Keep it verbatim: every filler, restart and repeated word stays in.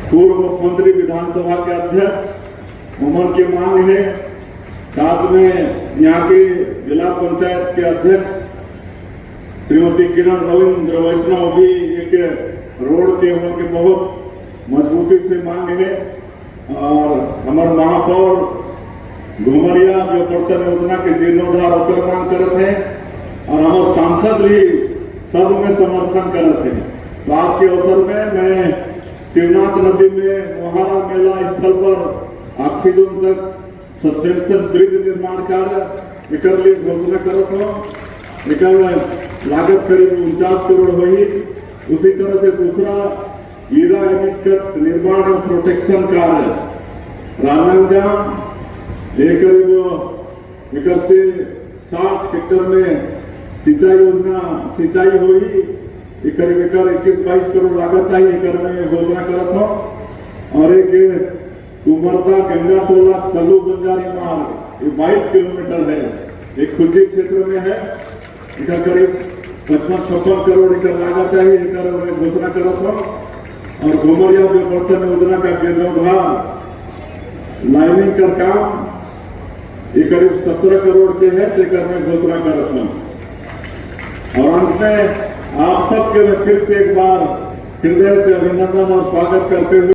पूर्व मुख्यमंत्री, विधानसभा के अध्यक्ष, ओमन के मांग हे, साथ में यहाँ के जिला पंचायत के अध्यक्ष श्रीमती किरण रविंद्र वैष्णव भी एक रोड के, ओमन के बहुत मजबूती से मांग हे। और हमर महापौर घुमरिया व्यावर्तन योजना के जीर्णोद्धार ओकर मांग करत हे और हमर सांसद भी सब में समर्थन करत हे। तो आज के अवसर में मैं शिवनाथ नदी में मोहारा मेला स्थल पर ऑक्सीजन तक सस्पेंशन ब्रिज निर्माण कार्य एकर लिए घोषणा करत हूँ। एकर लागत करीब उनचास करोड़ होही। उसी तरह से दूसरा हीरा एनीकट निर्माण और प्रोटेक्शन कार्य राजनांदगांव, ये करीब एकर से साठ हेक्टर में सिंचाई योजना, सिंचाई होही। ये करीब एकर इक्कीस बाईस करोड़ लागत आई, एकर में घोषणा करत हूँ। और एक कुमरदा गंगाटोला कल्लू बंजारी मार्ग, ये बाईस किलोमीटर है, ये खुज्जी क्षेत्र में है। एकर करीब पचपन छप्पन करोड़ एकर लागत है, एकर में घोषणा करत हूँ। और घुमरिया व्यावर्तन योजना का जीर्णोद्धार, लाइनिंग का काम, ये करीब सत्रह करोड़ के है, तेकर में घोषणा करत हूँ। और अंत में आप सबके मैं फिर से एक बार हृदय से अभिनंदन और स्वागत करते हुए